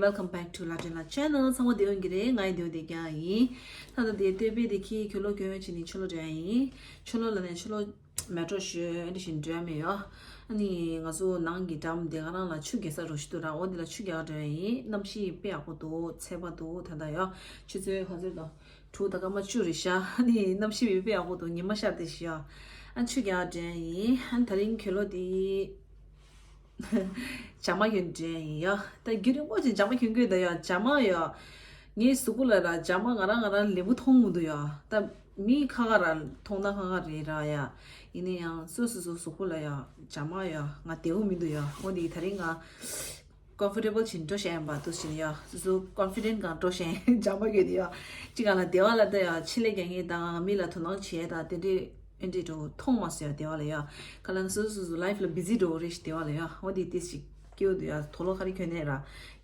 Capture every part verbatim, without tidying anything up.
Welcome back to Latin La Channel. ཚང་མ་བདེ་པོ་ཡིན་གྱི་རེད། ང་ཡི་བདེ་པོ་བསྡད་ཀྱི་ཡིན། ད་ལྟ་དེ་སྟོད་པའི་དེ་ཁྱི་གྱོད་ལོག་གྱོན་བྱས་ནས་ཕྱི་ལོགས་འགྲོ་ཡ་ཡིན། ཕྱི་ལོགས་ལ་ནས་ཕྱི་ལོགས་མེ་ཏྲོ་ཞོན་འདི་བཞིན་འགྲོ་ཡ་མེད་ཡོ། ཨ་ནི་ང་ཚོ་ནང་གི་འགྲམ་དེ་ག་རང་ལ་ཆུ་རྒྱག་ས་རོ་ཞིག་འདུག་ར། འོ་འདི་ལ་ཆུ་རྒྱག་འགྲོ་ཡ་ཡིན། གནམ་གཤིས་དཔེ་ཡག་པོ་འདུག་ཚ་བ་འདུག་ད་ལྟ་ཡོ། ཆུ་ཚོད་ག་ཚོད་འདུག་དྲུག་དང་སྐར་མ་བཅུ་རེད་ཤག་ཨ་ནི་གནམ་གཤིས་དཔེ་ཡག་པོ་འདུག་ཉི་མ་ཤར་བསྡད་ཤག་ཨ་ཆུ་རྒྱག་འགྲོ་ཡ་ཡིན། ཨ་ད་རིང་གྱོད་ལོག་དེ་ཇ་མ་གྱོན་འགྲོ་ཡ་ཡིན་ཡ། ད་རྒྱུན་རིང་པོ་ཅིག་ཇ་མ་གྱོན་གྱི་ཡོད་ད་ཡ། ཇ་མ་ཡ། ངའི་གཟུགས་པོ་ལ་ར་ཇ་མ་ང་རང་ང་རང་ལེགས་པོ་མཐོང་མི་འདུག་ཡ། ད་མི་ཁ་ཁ་ར་མཐོང་ན་ཁ་ཁ་རེད་ར་ཡ། ཡིན་ན་ཡང་སོ་སོ་སོ་གཟུགས་པོ་ལ་ཡ་ཇ་མ་ཡ་ང་བདེ་པོ་མི་འདུག་ཡ། འོ་འདི་ད་རིང་ང་comfortable་ཅིག་འགྲོ་ཤེས་ཡིན་པ་འདུག་ཟེར་ཡ། སོ་སོ་confident་གང་འགྲོ་ཤེས་ཇ་མ་གྱོན་ནས་ཡ། ཅི་གང་ལ་བདེ་བ་ལ་ད་ཡ་ཆེད་ལས་རྒྱག་མཁན་དང་མི་ལ་དོ་སྣང་བྱེད་ཡ་དང་དེ་འདྲས། ཨེ་འདྲས་འགྲོ་མཐོང་མ་སོང་ཡ་བདེ་བ་ལ་ཡ། ག་ལ་ན་སོ་སོ་སོ་སོ་life་ལ་busy་འགྲོ་གི་རེད་ཤག་བདེ་བ་ལ་ཡ། འོ་དེ་ཏིས་ཅིག་སྐྱིད་པོ་འདུག་ཡ། དུག་ལོག་ག་རེ་གྱོན་ནས་ར་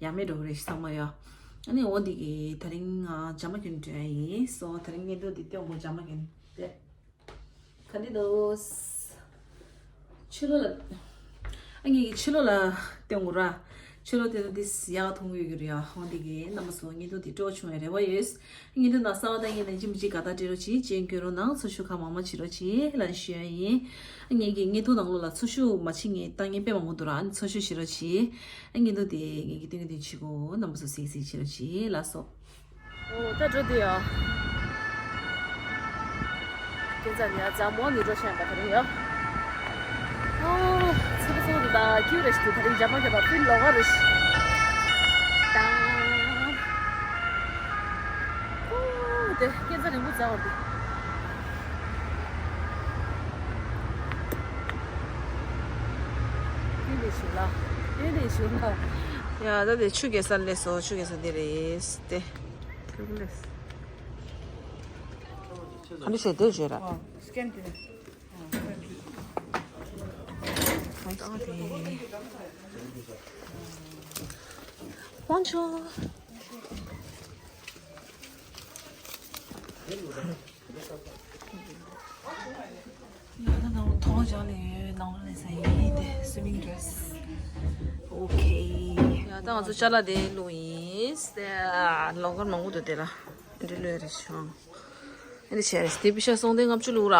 ཡ་མེད་འགྲོ་གི་རེད་ཤག་ཚང་མ་ཡ། ཨ་ནི་འོ་འདི་གི་ད་རིང་ང་ཇ་མ་གྱོན་འགྲོ་ཡ་ཡིན། སོ་ད་རིང་ངས་འདུག་འདི་སྟོན་དགོས། ཇ་མ་གྱོན་དེ་ག་འདི་འདུག་ཕྱི་ལོགས་ལ། ཨ་ངེད་ཀྱི་ཕྱི་ལོགས་ལ་སྟོན་དགོས་ར། ཕྱི་ལོགས་དེ་ལ་འདི་ཡག་མཐོང་གི་ཡོད་ཀྱི་རེད་ཡ། འོ་འདི་གི་རྣམ་པ་ཚོ་ཉིན་ཐོ་འདི་སྤྲོ་བྱུང་བའི་རེ་བ་ཡོད། ཉིན་ཐོ་ན་གསར་པ་ལྟ་མཁན་ནས་ཅི་མི་ཅི་དགའ་རྟགས་སྤྲད་རོགས་གྱིས། རྗེས་འགྱོད་རོགས་གནང་། ཚོར་ཤུགས་གང་མང་མང་བྱེད་རོགས་གྱིས་ལབ་ནས་ཞུ་ཡ་ཡིན། ཨ་ངེད་ཀྱི་ཉིན་ཐོ་ནང་ལོགས་ལ་ཚོར་ཤུགས་མ་བྱེད་མཁན་ལྟ་མཁན་དཔེ་མང་པོ་འདུག་ར། ཨ་ནི་ཚོར་ཤུགས་བྱེད་རོགས་གྱིས། ཨ་ཉིན་ཐོ་དེ་ངེད་ཀྱི་སྟོན་གྱི་དེ་བྱེད་དགོས། རྣམ་པ་ཚོ་གཟིགས་གཟིགས་བྱེད་རོགས་གྱིས། ལགས་སོ། ཨོ་ད་འགྲོ་དུས་ཡ། ཁྱེད་ཚ་ནི་ཡ་ཛ་མོ་ནི་འགྲོ་ཤེས་པ་དེ་རིང་ཡ། ཨོ་ཚ་པོ་ཚ་པོ་འདུག་ད་ཀིའུ་རེ་ཞིག་འདུག་ད་རིང་ཇ་མ་གྱོན་པ་ཕིན་ལོག་ག་རེ་ཞིག་ད། ཨོ་དེ་ཁྱེད་ཚ་རིང་པོ་ཛ་བར་འདུག་ཡིན་དེ་ཞུ་ལ། ཡིན་དེ་ཞུ་ལ། ཡ་ད་དེ་ཆུ་རྒྱག་ས་སླེབས་སོང་། ཆུ་རྒྱག་ས་འདི་རེད་དེ། ཐུག་ལེ། ག་འདྲ་བྱས་དེ་བྱས་ར། ཨོ་སི་ཀེན་དེ། ཧོན་ཆོ། ཡ་ད་ནང་ཐོག་བཞག་ནས་ནང་ལ་ས་ཡིན་དེ་swimming dress། ཨོ་ཁེ། ཡ་ད་ང་ཚོ་ཅ་ལག་དེ་བླུགས་ཡིན། ལོག་ཀར་མང་པོ་འདུག་དེ་ལ། འདི་ལོས་རེ་ཆང་། འདི་བྱས་རེ་དེ་པི་ཤ་སོང་དེ་ལྔ་བཅུ་བླུགས་ར།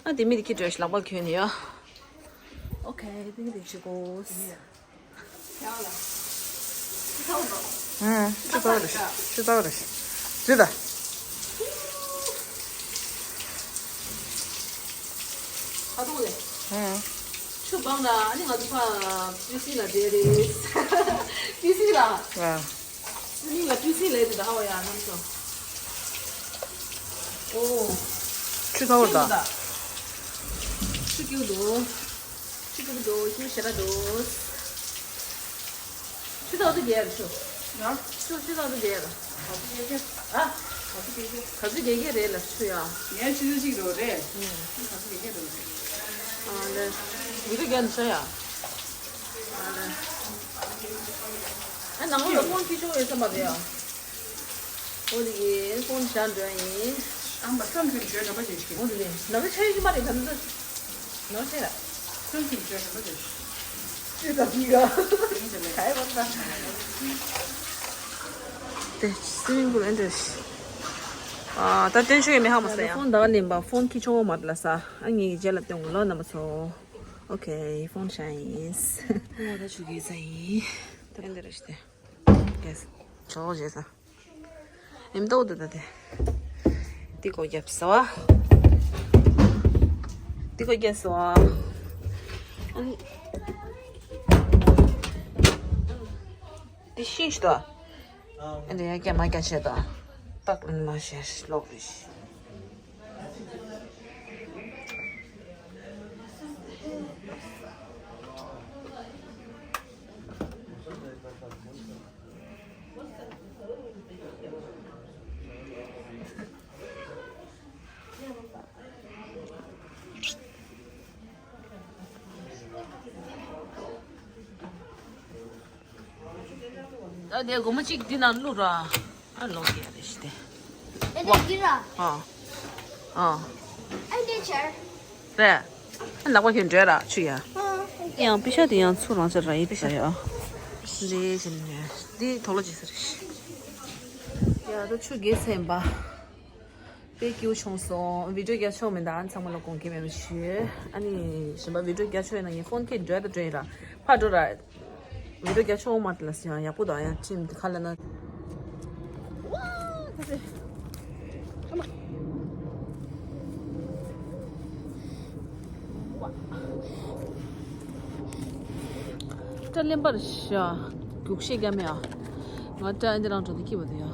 ཨ་དེ་མི་དེ་ཁྱི་འདྲ་ཞིག་ལག་པ་གྱོན་ནས་ཡ། ཨོ་ཁེ། དེ་གི་དེ་བྱེད་དགོས། ཨང་། ཆུ་ཚ་བ་རེད། ཆུ་ཚ་བ་རེད། ཟོས་དང་། ཨང་། ཆུ་སྦངས་ན་ཨ་ནི་ང་ཚོ་ཕར་པི་སི་ལ་བསྡད་རེད། པི་སི་ལ། ཨ། སི་མིང་ལ་པི་སི་ལབ་དེ་ད་ཧ་བ་ཡ་ནམ་སོ། ཨོ། ཆུ་ཚ་བ་རེད་ད། ཆུ་སྐྱིད་འདུག་ཆུ་སྐྱིད་འདུག་ཆུ་ཞེ་དྲག་འདུག་ཆུ་ཚོད་དུ་རྒྱལ་རེད་ཆུ། ཡ། ཆུ་ཆུ་ཚོད་དུ་རྒྱལ་རེད། ག་ཚོད་རྒྱལ་རྒྱལ། ཨ། ག་ཚོད་རྒྱལ་རྒྱལ། ག་ཚོད་རྒྱལ་རྒྱལ་རེད་ལ་ཆུ་ཡ། ངའི་ཆུ་ཚོད་གཅིག་འགྲོ་རེད། ཨུ། ག་ཚོད་རྒྱལ་རྒྱལ་འགྲོ་རེད། ཨ་ལེ། ཡུ་རེ་རྒྱལ་ནི་ཤ་ཡ། ཨ་ལེ། ཨ་ནང་ལོགས་ཕོན་ཁྱི་ཆུང་ཡོད་ས་མ་རེད་ཡ། འོ་དེ་གི་ཕོན་བཞག་འགྲོ་ཡིན། ཨ་མ་སང་ཁྱོད་འགྲོ་ནམ་པ་ཞིག་ཞིག་འོ་དེ་ནས་ནམ་པ་ཆ་ཡོད་ཀྱི་མ་རེད་ད་ནི་ད། ནོར་ཆེ་ར། ཁྱོད་ཀྱིས་བརྗོད་ན་མ་བརྗོད། ཅི་ད་ཕི་ག་ཁའི་བར་ད། དེ་སི་མིང་པུལ་ཨེ་འདྲ་ཞིག་ཨ་ད་སྟོན་ཆོག་གི་མེད་ཧ་མ་སོང་ཡ། ཕོན་ད་ག་ལེན་པ་ཕོན་ཁྱི་ཆུང་བོ་མ་རེད་ལ་ས། ཨ་ངའི་རྗེས་ལ་སྟོན་དགོས་ལོ་རྣམ་པ་ཚོ། ཨོ་ཁེ་ཕོན་ཤ་ཡིན། ཨོ་ད་ཆུ་གི་ས་ཡིན། ད་ཨེ་འདྲ་ཞིག་དེ། ཡེས། ཆོག་རྗེས་ས། ཨེམ་ཏོག་ཏུ་ད་དེ། ཏི་ཀོ་རྒྱབ་སོ། ཏི་ཀོ་རྒྱབ་སོ། ཨ་ནི། ཏི་ཤིང་ཤི་ཏོ། ཨ་ནི་ཡ་རྒྱ་མ་རྒྱ་ཆེ་ཏོ། ཏག་ལ་མ་ཤེས་ལོག་རེ་ཤི། ད་དེ་སྒོར་མོ་གཅིག་འདི་ནང་བླུགས་ར། ཨ་ལོག་གི་ཡ་རེད་ཤི་དེ། ཨེ་འདི་གི་ར། ཨ། ཨ། ཨེ་འདི་ཆར། རེད། ཨ་ནག་པ་ཁྱོད་འདྲེ་ར་ཆུ་ཡ། ཨ། ཡང་པི་ཤ་དེ་ཡང་ཚུར་རང་ཆ་ར་ཡི་པི་ཤ་ཡ། ལས་བཞིན་ནས་འདི་དོག་ལོ་ཅི་ཟེར་ཞིག་ཡ་ད་ཆུ་རྒྱས་ཚན་པ། དཔེ་སྐྱིད་པོ་བྱུང་སོང་། བི་ཌིའོ་རྒྱག་ཆོག་མེད་ད་ཚང་མ་ལ་དགོངས་འགལ་མེད་པ་ཞུ། ཨ་ནི་གཞན་པ་བི་ཌིའོ་རྒྱག་ཆོག་ཡིན་ན་ངའི་ཕོན་ཁྱེད་འགྲོ་ད་འགྲོ་ཡིན་ར་ཕར་འགྲོ་ར། བི་ཌིའོ་རྒྱག་ཆོག་མ་ལ་སི་ཡང་ཡག་པོ་དང་ཡང་ཁྲིམས་དེ་ཁ་ལ་ན། སྐྲ་ལེན་པར་ཤ་རྒྱུགས་ཤེས་ཀྱང་མེད་ཨ། ང་སྐྲ་འདི་རང་འགྲོ་དེ་སྐྱིད་པ་དེ་ཡ།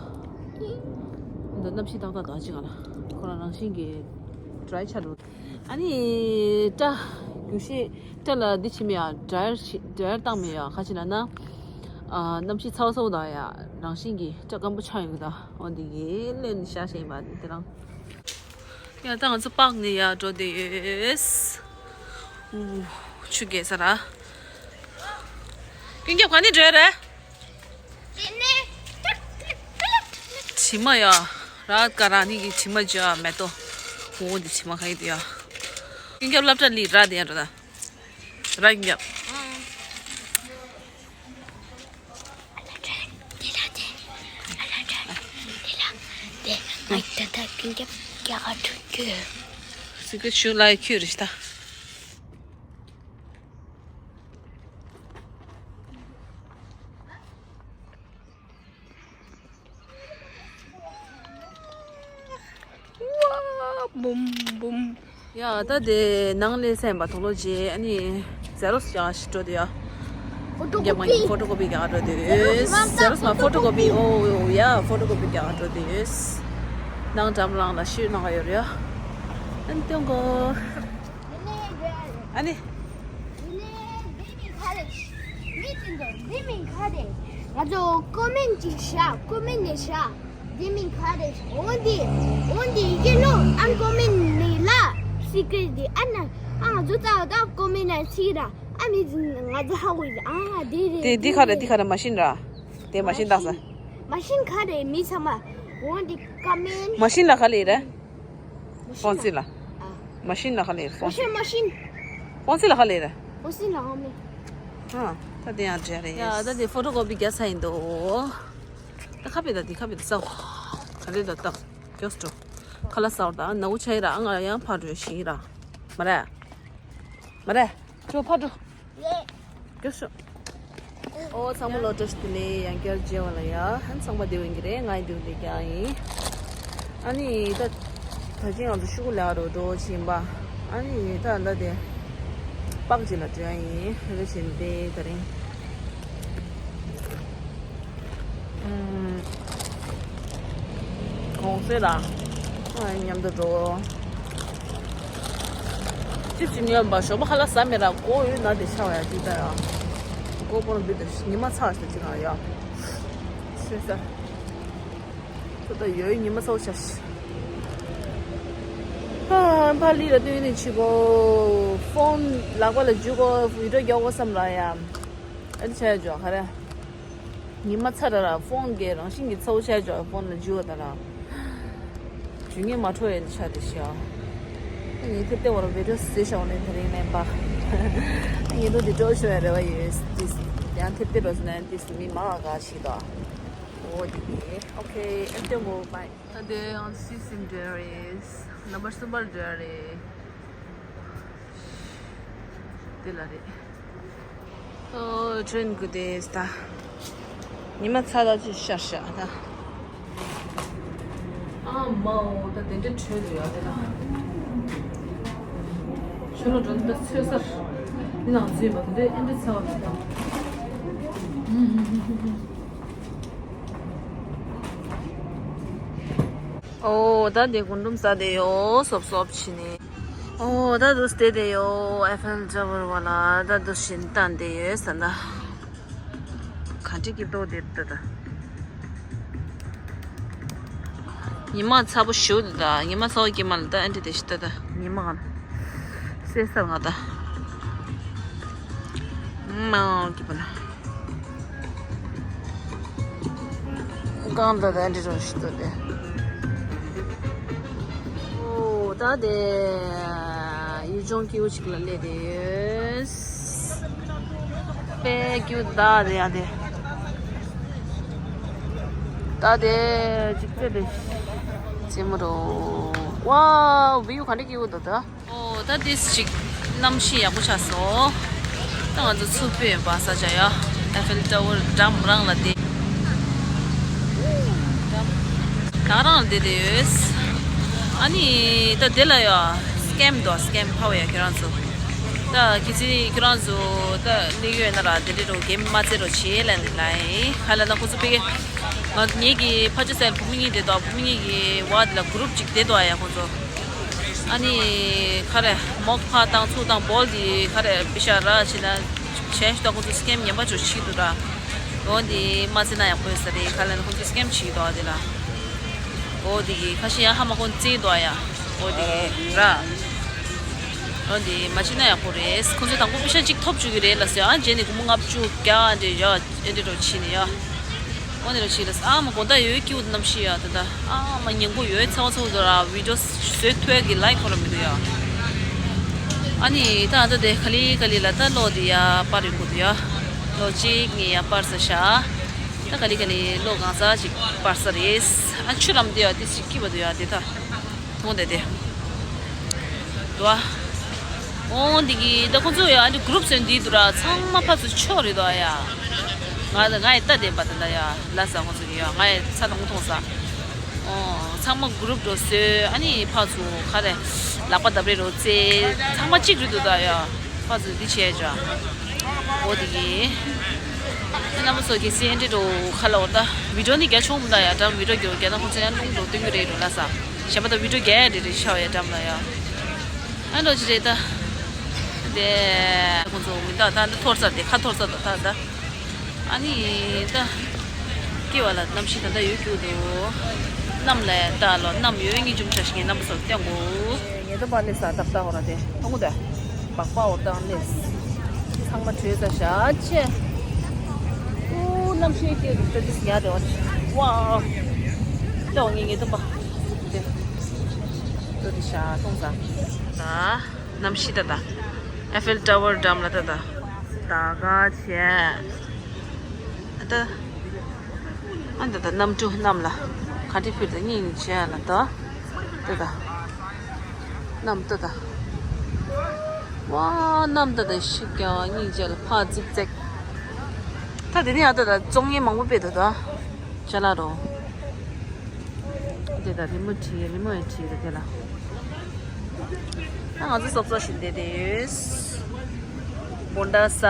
འདི་གནམ་གཤིས་ཏག་ཏག་དང་ཅི་ག་ལ་ཁོ་རང་རང་བཞིན་གྱི་ཌི་རའི་ཆགས་འགྲོ། ཨ་ནི་སྐྲ་རྒྱུགས་ཤེས་སྐྲ་ལ་འདི་བྱེད་མེད་ཡ་ཌི་རའི་ཌི་རའི་བཏང་མེད་ཡ་ཁ་ཅིག་ལ་ན། ཨ་གནམ་གཤིས་ཚ་བ་ཚ་བོ་དང་ཡ་རང་བཞིན་གྱི་སྐྲ་སྐམ་པོ་ཆགས་ཡོང་གི་ད་འོ་འདི་གི་ལེན་ཤ་ཤེས་ཡིན་པ་འདི་རང་། ཡ་ད་ང་ཚོ་པཱག་ནས་ཡར་འགྲོ་བསྡད་ཡོད། ཨུ། ཆུ་རྒྱས་ས་ར། ཀུན་ཁྱབ་ག་ནས་འགྲོ་ཡ་རེད། དྲི་མ་ཡ། ར་ཀ་ར་ནི་གི་དྲི་མ་ཅོ་མེ་ཏོ། འོ་འདི་དྲི་མ་ག་ཡི་དུ་ཡ། ཀུན་ཁྱབ་སློབ་གྲྭ་ལི་ར་དེ་ཡ་འགྲོ་ད། ར་ཀུན་ཁྱབ། སི་ཀྲིན་ཤུ་ལ་ཁྱོད་རེད་ཤི་ད། བུམ་བུམ། ཡ་ད་དེ་ནང་ལས་སེམས་པ་དོག་ལོ་རྗེས་ཨ་ནི་ཛེ་རོགས་ཀྱང་ཞིག་འགྲོ་དུ་ཡ། ཕོ་ཊོ་ཀོ་པི། ཕོ་ཊོ་ཀོ་པི་ཀྱང་འགྲོ་དུ་ཡོད། ཛེ་རོགས་མ་ཕོ་ཊོ་ཀོ་པི། ཨོ་ཡ་ཕོ་ཊོ་ཀོ་པི་ཀྱང་འགྲོ་དུ་ཡོད། ནང་འགྲམ་རང་ལ་ཤོད་གནང་ག་ཡོད་རེད་ཡ། ཨ་ནི་སྟོན་གོ། ཨ་ནི། མི་དེ་ཚོ་འདི་མིང་ག་རེ། ང་ཚོ་ཀོ་མེན་ཅིག་བཞག་ཀོ་མེན་ནས་བཞག་འདི་མིང་ག་རེ། འོ་འདི། འོ་འདི་ཡི་གེ་ལོ་ཨ་ཀོ་མེན་ནས་ལ་སི་ཀྲེ་འདི་ཨ་ན་ཨ་ང་ཚོ་ཙག་ད་ཀོ་མེན་ན་སི་ར་ཨ་མི་ང་ཚོ་ཧ་གོ་ཡི་ཨ་འདི་རེད། དེ་འདི་ག་རེ་འདི་ག་རེ་མ་ཤིན་ར། དེ་མ་ཤིན་བཏགས་ས། མ་ཤིན་ག་རེ་མི་ཚང་མ། འོ་འདི་ཀ་མེན། མ་ཤིན་ལ་ག་ལེ་རེད། ཧྥོན་སི་ལ། ཨ། མ་ཤིན་ལ་ག་ལེ་རེད། ཧྥོན་སི། མ་ཤིན། ཧྥོན་སི་ལ་ག་ལེ་རེད། ཧྥོན་སི་ལ་ཨ་མེ། ཨ། ད་དེ་ཡང་འདྲ་རེད། ཡ་ད་དེ་ཕོ་ཊོ་ཀོ་པི་རྒྱག་ས་ཡིན་དོ། ད་ཁ་པེ་ད་དེ་ཁ་པེ་ད་ས་ག་རེ་ད་ད་ཀྱོས་ཏོ། ཁ་ལ་ས་ད་ནའུ་ཆ་ཡི་ར་ང་ཡང་ཕ་འགྲོ་ཤི་ར། མ་རེད། མ་རེད། ཅོ་ཕ་འགྲོ། ཡེ། ཀྱོ་ཤོ། ཨོ་ཚང་མ་ལོ་བཀྲ་ཤིས་བདེ་ལེགས། ཡང་བསྐྱར་མཇལ་བ་ལ་ཡ། ཧན་ཚང་མ་བདེ་བོ་ཡིན་གྱི་རེད། ང་ཡི་བདེ་བོ་བདེ་རྐྱང་ཡིན། ཨ་ནི་ད་ད་ཅི་ང་ཚོ་ཤུ་གུ་ལ་རོ་འགྲོ་ཕྱིན་པ། ཨ་ནི་ད་ད་དེ་པག་ཅི་ལ་འགྲོ་ཡ་ཡིན་རེ་བཞིན་དེ་ད་རིང་། གོང་ཚེ་ལ་མཉམ་དུ་འགྲོ། ཅིབ་ཅིབ་ཉོན་པ་ཞོགས་པ་ཁ་ལག་ཟ་མེད་ར་མགོ་ཡོད་ན་དེ་ཆགས་ཡ་ཅིག་ད་ཡ། མགོ་པོ་ལ་འབུད་དེ་ཉི་མ་ཚ་ཞིག་ཅིག་ང་ཡ། ཤེས་ས། ད་ལྟ་ཡོད་ཉི་མ་ཚ་བོ་ཆགས་ཤིག་ཧ་ཧ་ཕ་ལི་ལ་སྟོན་ནས་ཆི་གོ་ཕོན་ལག་པ་ལ་འཇུ་གོ་བི་ཌིའོ་རྒྱག་གོ་བསམ་ལ་ཡ། ཨ་ནི་ཆ་ཡ་འཇོག་ག་རེ། ཉི་མ་ཚ་ར་ར་ཕོན་གྱི་རང་བཞིན་གྱི་ཚ་བོ་ཆ་ཡ་འཇོག་ཕོན་ལ་འཇུ་བ་ད་ར། འཇུ་ངེས་མ་འཕྲོ་ཡ་འདི་ཆ་དེ་ཤ། ངས་དེ་ལྟེ་བར་བི་ཌིའོ་བཟོས་བཞག་ནས་དེ་རིང་ལེན་པ། ངས་དུ་འདི་འགྲོ་ཤོ་ཡ་རེ་བ་ཡོད་ཏིས། ཡང་དེ་ལྟེ་བར་བཟོས་ན་ཏིས་མི་མང་ག་ཞིག་དང་། འོ་དེ་གི་ཨོ་ཁེ་ཨེམ་ཏེ་མོ་བའི། ད་དེ་ཨང་སི་སིམ་འདྲ་རེད། ནམ་བར་གསུམ་པར་འདྲ་རེད། དེ་ལ་རེད། ཨོ་ཊེན་གུ་དེ་ད། ཉི་མ་ཚ་ད་ཅི་ཤར་ཤར་ད། ཨ་མའོ་ད་དེ་འདྲ་ཁྲོད་དུ་ཡོད་དེ་ད། ཆུ་ལོ་འགྲོ་ད་ཚོད་སར། འདི་ནང་འཛུལ་བ་དེ་འདྲ་ཨེ་འདྲ་ཚ་བ་མེད་ད། ཨོ་ད་དེ་གུང་ཀྲུམ་ས་དེ་ཡོ་སོབ་སོབ་ཕྱི་ནས། ཨོ་ད་དུ་སྟེ་དེ་ཡོ་ཨེ་ཧྥེལ་ཊ་ཝར་བ་ལ་ད་དུ་ཤིན་ཏན་དེ་ཡོ་ས་ད། ག་འདྲི་སྐྱིད་ཏོ་དེ་ད་ད། ཉི་མ་ཚ་པོ་ཞུ་ད་ད། ཉི་མ་ཚ་པོ་སྐྱིད་མ་ལ་ད་ཨེ་འདྲི་དེ་ཤི་ད་ད། ཉི་མ་གང་སེ་ས་ང་ད། མ་སྐྱིད་པ་ལ། གང་ལྟར་དེ་འདྲ་རང་ཞིག་ཏུ་དེ། ཨོ་ད་དེ་ཡུལ་ལྗོངས་སྐྱིད་པོ་ཞིག་ལ་སླེབས་དེ་ཡོད། དཔེ་སྐྱིད་པོ་ད་དེ་ཡ་དེ། ད་དེ་ཅིག་ཙེ་དེ་ཙེ་མོ་རོ། ཝའོ། བིའུ་ག་འདྲ་སྐྱིད་པོ་འདུག་ད། ཨོ་ད་དེ་ཅིག་གནམ་གཤིས་ཡག་པོ་ཆགས་སོང་། ད་ང་ཚོ་ཚུར་ཕེབས་ཡོད་པ་ས་ཆ་ཡ། ཨེ་ཧྥེལ་ཊ་ཝར་འགྲམ་རང་ལ་བསྡད། ད་རང་ལ་བསྡད་དེ་ཡོད། ཨ་ནི་ད་དེ་ལ་ཡ་སི་ཀེམ་འདུག་སི་ཀེམ་ཕ་བོ་ཡ་ཁྱོད་རང་ཚོ། ད་གི་ཚི་ཁྱོད་རང་ཚོ་ད་གླེང་ཡོད་ན་ར་དེ་འདྲ་རོ་གེམ་མ་རྩེ་རོ་བྱེད་ལན་ལ་ཡིན་ཧ་ལ་ན་ཁོ་ཚོ་ཕ་གི་ང་ངེད་ཀྱི་ཕ་ཆུ་སའི་བུ་མོ་གཉིས་དེ་དང་བུ་མོ་གཉིས་ཀྱི་བ་དེ་ལ་གུ་རུབ་ཅིག་དེ་དང་ཡ་ཁོང་ཚོ། ཨ་ནི་ཁ་རེ་མོག་ཕ་དང་ཚུགས་དང་བོལ་དེ་ཁ་རེ་པི་ཤ་ར་ཕྱི་ན་ཤེས་ཤུ་དང་ཁོང་ཚོ་སི་ཀེམ་ཉན་པ་ཅོ་ཆི་དུ་ར། འོ་དེ་མ་ཚེ་ན་ཡག་པོ་ཡོད་ས་རེད་ཁ་ལན་ཁོང་ཚོ་སི་ཀེམ་ཆི་དོ་དེ་ལ། འོ་དེ་གི་ཁ་ཤི་ཡ་ཧ་མ་ཁོང་རྩིས་དོ་ཡ། འོ་དེ་ར། འོ་དེ་མ་ཕྱིན་ན་ཡག་པོ་རེད། ཁོང་ཚོ་དང་པོ་པི་ཤ་གཅིག་ཐོབ་བཅུག་གི་རེད་ལ་ཟེར། ཨ་རྗེས་ནས་སྒོར་མོ་ལྔ་བཅུ་བརྒྱ་འདྲ་ཡ་ཨེ་འདྲ་རོ་ཕྱིན་ནས་ཡ། འོ་ནས་རོ་ཕྱིན་ལ་ཟེར། ཨ་མ་དགོང་དག་ཡོད་སྐྱིད་པོ་གནམ་གཤིས་ཡ་ད་ད། ཨ་མ་ཉིན་གུང་ཡོད་ཚ་བ་ཚ་བོ་འདུག་ར། བི་ཌིའོ་བཟོས་ཐུབ་ཡ་གི་ལའིག་ཁོ་ར་མི་འདུག་ཡ། ཨ་ནི་ད་ད་དེ་ག་ལི་ག་ལི་ལ་ད་ལོ་དེ་ཡ་པར་ཡོང་གི་འདུག་ཡ། ལོ་གཅིག་ངས་ཡ་པར་ས་ཤ། ད་ག་ལི་ག་ལི་ལོ་གང་ས་ཅིག་པར་ས་རེད། ཨ་ཆུ་རམ་དེ་ཡ་དེ་ཅིག་སྐྱིད་པ་འདུག་ཡ་དེ་ད། མཐོང་བསྡད་དེ། འདུག་ཨ། འོང་འདི་གི་ད་ཁོང་ཚོ་ཡ་ཨ་འདི་གུ་རུབ་ཟེར་འདི་འདུག་ར། ཚང་མ་ཕར་ཚུར་ཕྱོགས་རེད་འདུག་ཨ་ཡ། ང་ང་ཡི་ལྟ་བསྡད་པ་ད་ལྟ་ཡ་ལ་ས་ཁོང་ཚོ་གི་ཡ་ང་ཡི་ཚ་དང་མཐོང་ས། འོ་ཚང་མ་གུ་རུབ་འགྲོ་སོས། ཨ་ནི་ཕར་ཚུར་ཁ་རེ་ལག་པ་བརྡབ་རེ་རོ་ཙེ། ཚང་མ་གཅིག་རེད་འདུག་ད་ཡ། ཕར་ཚུར་འདི་བྱས་ཅ། འོ་དེ་གི། ཨ་རྣམ་པ་ཚོ་གལ་སྲིད་ཨེ་འདྲ་འགྲོ་ཁ་ལ་འོ་ད་བི་ཌིའོ་ནི་རྒྱ་ཆུང་མི་འདུག་ཡ། ད་བི་ཌིའོ་རྒྱོ་རྒྱ་ན་ཁོང་ཚོ་ཡང་རླུང་འགྲོ་སྟོན་གི་རེད་འགྲོ་ལ་ས། གཞན་པ་ད་བི་ཌིའོ་རྒྱ་ཡ་འདྲ་རེད་ཤ་བ་ཡ་འགྲམ་ལ་ཡ། ཨ་འགྲོ་ཅི་རེད་ད། དེ་ཁོང་ཚོ་མི་འདུག་ད་འདི་འཐོར་ས་དེ་ཁ་འཐོར་ས་ད་ད་ད། ཨ་ནི་ད། སྐྱེ་བ་ལ་གནམ་གཤིས་ད་ལྟ་ཡོད་རྒྱུ་འདུག་གནམ་ལ་ལྟ་ལོ། གནམ་ཡོད་ངེས་ཅུང་ཆ་ཞིག་ངས་རྣམ་པ་ཚོར་སྟོན་དགོས། ངེས་ད་པ་ལེ་ས་ཏག་ཏག་འོ་ར་དེ་མཐོང་གོ་དེ། སྦག་སྦག་འོ་དང་ལེ། ཚང་མ་བྲོས་ས་ཤ་ཆེ། ཨུ་གནམ་གཤིས་སྐྱིད་འདུག་ཏོ་དིས་ཉལ་དེ་འོ་ཆེ། ཝའོ། ལྟ་འོ་ངེས་ངེས་ད་པ། དེ། ཏོ་དིས་ཤ་མཐོང་ས། ད་གནམ་གཤིས་ད་ད། ཨེ་ཧྥེལ་ཊ་ཝར་འགྲམ་ལ་ད་ད། ད་ག་ཆེ། ཨ་ད། ཨ་ད་ད་གནམ་གྲུ་གནམ་ལ། ག་འདྲ་ཕུལ་ད་སྙིང་རྗེ་ལ་ད། ད་ད། གནམ་ད་ད། ཝ་གནམ་ད་ད་ཤི་ཀྱང་སྙིང་རྗེ་ལ་ཕར་ཙིག་ཙེག་ད་དེ་ནས་ཨ་ད་ད་བཙོང་མཁན་མང་པོ་སྤེལ་འདུག་ད། ཅ་ལག་རོ། དེ་ད་རི་མོ་བྲིས་རི་མོ་ཡང་བྲིས་ད་དེ་ལ། ད་ང་ཚོ་སོབ་སོབ་ཞིག་བསྡད་དེ་ཡོད། བོན་ཌ་ས།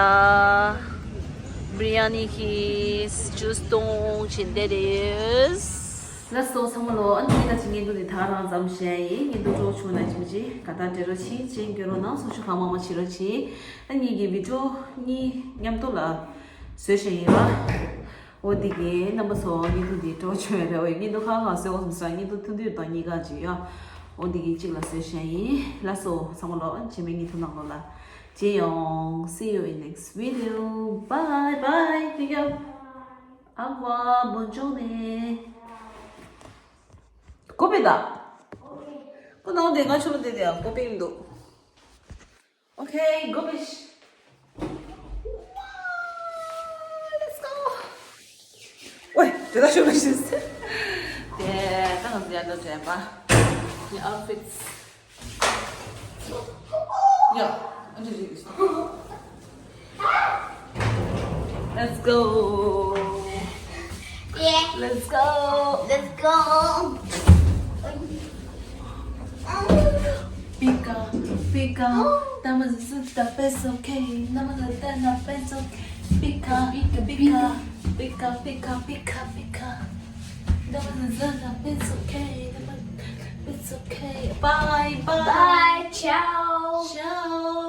བི་རི་ཡ་ནི་གི་ཇུས་བཏུང་བྱིན་བསྡད་དེ་ཡོད། ལགས་སོ་ཚང་མ་ལོ། ཨ་ནི་ད་ཅི་བརྙན་ཐུང་འདི་ད་ག་རང་ཙམ་བཤད་ཡིན། བརྙན་ཐུང་སྤྲོ་བྱུང་ན་ཅི་མི་ཅི་ག་ད་འབྲེལ་རོགས་བྱེད། ཅན་གྱོ་རོ་ནང་སོགས་ཤུ་གང་མང་མང་བྱེད་རོགས་བྱེད། ཨ་ནི་གི་བི་ཌིའོ་གཉིས་མཉམ་དུ་ལ་བཟོས་བཤད་ཡིན་ར། འོ་འདི་གི་རྣམ་པ་ཚོ་བརྙན་ཐུང་འདི་སྤྲོ་བྱུང་ཡོད་རེད། འོ་བརྙན་ཐུང་ཁག་ཁག་བཟོས་འོ་སོང་ས་བརྙན་ཐུང་ཐུང་ཐུང་དང་གཉིས་ཀ་ཅིག་ཡ། འོ་འདི་གི་གཅིག་ལ་བཟོས་བཤད་ཡིན། ལགས་སོ་ཚང་མ་ལོ། རྗེས་མའི་བརྙན་ཐུང་ནང་ལོ་ལ། See you in next video. Bye bye. Thank you. Au revoir. Bonne journée. Go beda. Go now de ngacho de de go bendo. Okay, go bish. Let's go. Wait, did I show my shoes? Yeah, that was the other jumper. The outfits. Yeah, I'm just used. Let's go. Yeah. Let's go. Let's go. Pika, pika, that was just the best, okay. That was the best, okay. Pika, pika, pika, pika, pika, pika. That was the best, okay. That was, it's okay. Bye, bye. Bye, ciao. Ciao.